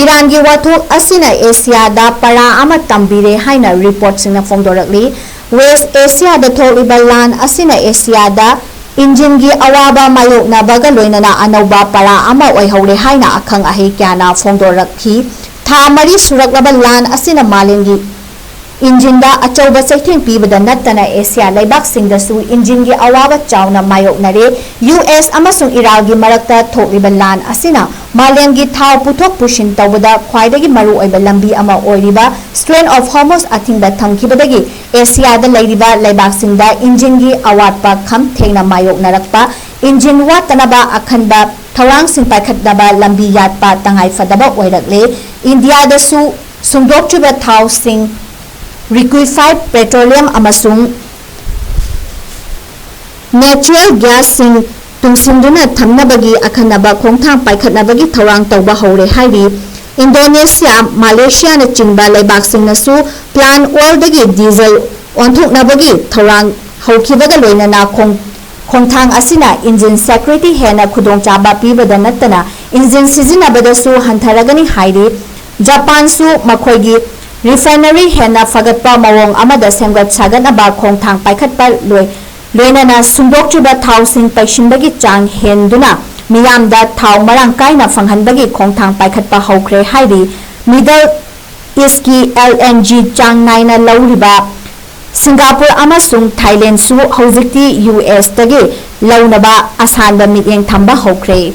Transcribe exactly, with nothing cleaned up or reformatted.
ꯏꯔꯥꯟꯒꯤ ꯋꯥꯊꯣꯛ ꯑꯁꯤꯅ ꯑꯦꯁꯤꯌꯥꯗ ꯄꯔꯥ ꯑꯃ ꯇꯝꯕꯤꯔꯦ ꯍꯥꯏꯅ ꯔꯤꯄꯣꯔꯠꯁꯤꯡꯅ ꯐꯣꯡꯗꯣꯔꯛꯂꯤ꯫ ꯋꯦꯁ ꯑꯦꯁꯤꯌꯥꯗ ꯊꯣꯛꯂꯤꯕ ꯂꯥꯟ ꯑꯁꯤꯅ ꯑꯦꯁꯤꯌꯥꯗ ꯏꯟꯖꯤꯟꯒꯤ ꯑꯋꯥꯕ ꯃꯥꯌꯣꯛꯅꯕꯒ ꯂꯣꯏꯅꯅ ꯑꯅꯧꯕ ꯄꯔꯥ ꯑꯃ ꯑꯣꯏꯍꯧꯔꯦ ꯍꯥꯏꯅ ꯑꯈꯪ ꯑꯍꯩ ꯀꯌꯥꯅ ꯐꯣꯡꯗꯣꯔꯛꯈꯤ꯫ ꯊꯥ ꯃꯔꯤ ꯁꯨꯔꯛꯂꯕ ꯂꯥꯟ ꯑꯁꯤꯅ ꯃꯥꯂꯦꯝꯒꯤ ꯏꯟꯖꯤꯟꯗ ꯑꯆꯧꯕ ꯆꯩꯊꯦꯡ ꯄꯤꯕꯗ ꯅꯠꯇꯅ ꯑꯦꯁꯤꯌꯥ ꯂꯩꯕꯥꯛꯁꯤꯡꯗꯁꯨ ꯏꯟꯖꯤꯟꯒꯤ ꯑꯋꯥꯕ ꯆꯥꯎꯅ ꯃꯥꯌꯣꯛꯅꯔꯦ꯫ ꯌꯨ ꯑꯦꯁ ꯑꯃꯁꯨꯡ ꯏꯔꯥꯜꯒꯤ ꯃꯔꯛꯇ ꯊꯣꯛꯂꯤꯕ ꯂꯥꯟ ꯑꯁꯤꯅ ꯃꯥꯂꯦꯝꯒꯤ ꯊꯥꯎ ꯄꯨꯊꯣꯛ ꯄꯨꯁꯤꯟ ꯇꯧꯕꯗ ꯈ꯭ꯋꯥꯏꯗꯒꯤ ꯃꯔꯨꯑꯣꯏꯕ ꯂꯝꯕꯤ ꯑꯃ ꯑꯣꯏꯔꯤꯕ Strait of Hormuz ꯑꯊꯤꯡꯕ ꯊꯝꯈꯤꯕꯗꯒꯤ ꯑꯦꯁꯤꯌꯥꯗ ꯂꯩꯔꯤꯕ ꯂꯩꯕꯥꯛꯁꯤꯡꯗ ꯏꯟꯖꯤꯟꯒꯤ ꯑꯋꯥꯠꯄ ꯈꯝ ꯊꯦꯡꯅ ꯃꯥꯌꯣꯛꯅꯔꯛꯄ, ꯏꯟꯖꯤꯟ ꯋꯥꯠꯇꯅꯕ ꯑꯈꯟꯕ ꯊꯧꯔꯥꯡꯁꯤꯡ ꯄꯥꯏꯈꯠꯅꯕ ꯂꯝꯕꯤ ꯌꯥꯠꯄ ꯇꯉꯥꯏꯐꯗꯕ ꯑꯣꯏꯔꯛꯂꯦ꯫ ꯏꯟꯗꯤꯌꯥꯗꯁꯨ ꯁꯨꯡꯗꯣꯛꯇ꯭ꯔꯤꯕ ꯊꯥꯎꯁꯤꯡ, liquefied petroleum ꯑꯃꯁꯨꯡ natural gasꯁꯤꯡ ꯇꯨꯡꯁꯤꯟꯗꯨꯅ ꯊꯝꯅꯕꯒꯤ ꯑꯈꯟꯅꯕ ꯈꯣꯡꯊꯥꯡ ꯄꯥꯏꯈꯠꯅꯕꯒꯤ ꯊꯧꯔꯥꯡ ꯇꯧꯕ ꯍꯧꯔꯦ ꯍꯥꯏꯔꯤ꯫ ꯏꯟꯗꯣꯅꯦꯁꯤꯌꯥ, ꯃꯥꯂꯦꯁꯤꯌꯥꯅꯆꯤꯡꯕ ꯂꯩꯕꯥꯛꯁꯤꯡꯅꯁꯨ plant oilꯗꯒꯤ diesel ꯑꯣꯟꯊꯣꯛꯅꯕꯒꯤ ꯊꯧꯔꯥꯡ ꯍꯧꯈꯤꯕꯒ ꯂꯣꯏꯅꯅ ꯈꯣꯡ-, ꯈꯣꯡꯊꯥꯡ ꯑꯁꯤꯅ ꯏꯟꯖꯤꯟ security ꯍꯦꯟꯅ ꯈꯨꯗꯣꯡꯆꯥꯕ ꯄꯤꯕꯗ ꯅꯠꯇꯅ ꯏꯟꯖꯤꯟ ꯁꯤꯖꯤꯟꯅꯕꯗꯁꯨ ꯍꯟꯊꯔꯒꯅꯤ ꯍꯥꯏꯔꯤ꯫ ꯖꯄꯥꯟꯁꯨ ꯃꯈꯣꯏꯒꯤ refinery ꯍꯦꯟꯅ ꯐꯒꯠꯄ ꯃꯑꯣꯡ ꯑꯃꯗ ꯁꯦꯝꯒꯠ ꯁꯥꯒꯠꯅꯕ ꯈꯣꯡꯊꯥꯡ ꯄꯥꯏꯈꯠꯄ ꯂꯣꯏ-, ꯂꯣꯏꯅꯅ ꯁꯨꯡꯗꯣꯛꯇ꯭ꯔꯤꯕ ꯊꯥꯎꯁꯤꯡ ꯄꯩꯁꯤꯟꯕꯒꯤ ꯆꯥꯡ ꯍꯦꯟꯗꯨꯅ ꯃꯤꯌꯥꯝꯗ ꯊꯥꯎ ꯃꯔꯥꯡ ꯀꯥꯏꯅ ꯐꯪꯍꯟꯕꯒꯤ ꯈꯣꯡꯊꯥꯡ ꯄꯥꯏꯈꯠꯄ ꯍꯧꯈ꯭ꯔꯦ ꯍꯥꯏꯔꯤ꯫ Middle Eastꯀꯤ L N G ꯆꯥꯡ ꯅꯥꯏꯅ ꯂꯧꯔꯤꯕ ꯁꯤꯡꯒꯥꯄꯨꯔ ꯑꯃꯁꯨꯡ ꯊꯥꯏꯂꯦꯟꯗꯁꯨ ꯍꯧꯖꯤꯛꯇꯤ ꯌꯨ ꯑꯦꯁꯇꯒꯤ ꯂꯧꯅꯕ ꯑꯁꯥꯟꯕ ꯃꯤꯠꯌꯦꯡ ꯊꯝꯕ ꯍꯧꯈ꯭ꯔꯦ꯫